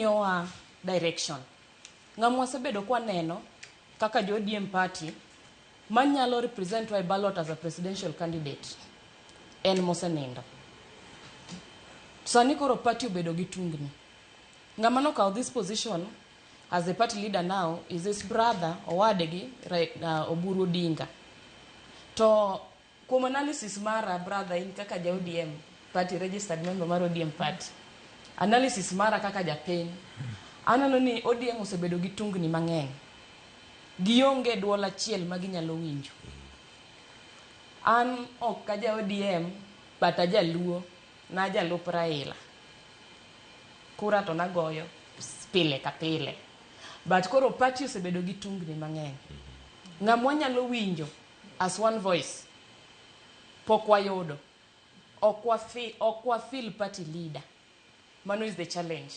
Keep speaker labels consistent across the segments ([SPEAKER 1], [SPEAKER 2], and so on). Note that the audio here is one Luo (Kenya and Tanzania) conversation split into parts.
[SPEAKER 1] Miyowa direction. Ng'ama wasebedo kwaneno kaka jo ODM party manyalo represent wa e ballot as a presidential candidate en mosenindo. Sani koro party obedo gi tungni. Ng'ama nokawo this position as the party leader now is his brother owadgi Oburu Odinga. To Kuom analysis mara brother in kaka ja ODM party registered member mar ODM party. Analysis mara kaka japiny aneno ni ODM osebedo gi tungni mang'eny. Gionge duol achiel ma ginyalo winjo. An ok aja ODM but ajaluo najalup Raila. Kura to nagoyo pile ka pile. But koro party osebedo gi tungni mang'eny. Ng'ama wanyalo winjo as one voice pok wayudo ok wa feel, ok wa feel party leader mano is the challenge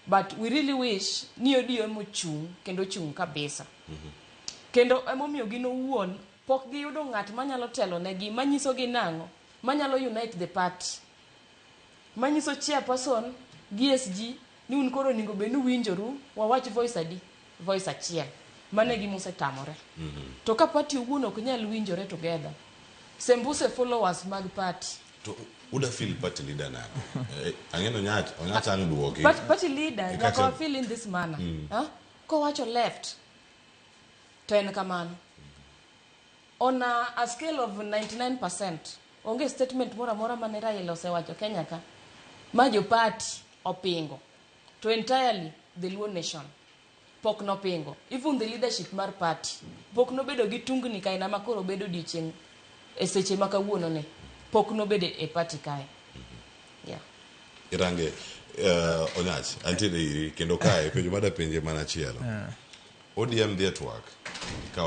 [SPEAKER 1] but we really wish ni ODM ochung' kendo ochung' kabisa kendo emomiyo gin owuon pok giyudo ng'at manyalo telo negi manyiso gi nang'o manyalo unite the party manyiso chairperson gi SG ni un koro onego bed ni uwinjoru wawach voice adi voice achiel mano e gima osetamore to ka party owuon ok nyal winjore together sembuse followers mag party.
[SPEAKER 2] To uda feel party leader nade? Ang'e ni Onyach ang' duoki.
[SPEAKER 1] Party leader
[SPEAKER 2] E
[SPEAKER 1] nyaka
[SPEAKER 2] kacha-
[SPEAKER 1] wa feel in this manner. Huh? Kowacho left to en kamano on a scale of 99% onge statement moro amora mane Raila osewacho Kenya ka ma jo party opingo to entirely the Luo nation pok nopingo. Even the leadership mar party pok nobedo gi tungni kaina ma koro bedo odiochieng' e seche ma kawuono ni pok nobedo e party kae, yeah.
[SPEAKER 2] Irange Onyach, antiere iri kendo kae penjo mada penje mana achielo. ODM dhi e twak. Kawo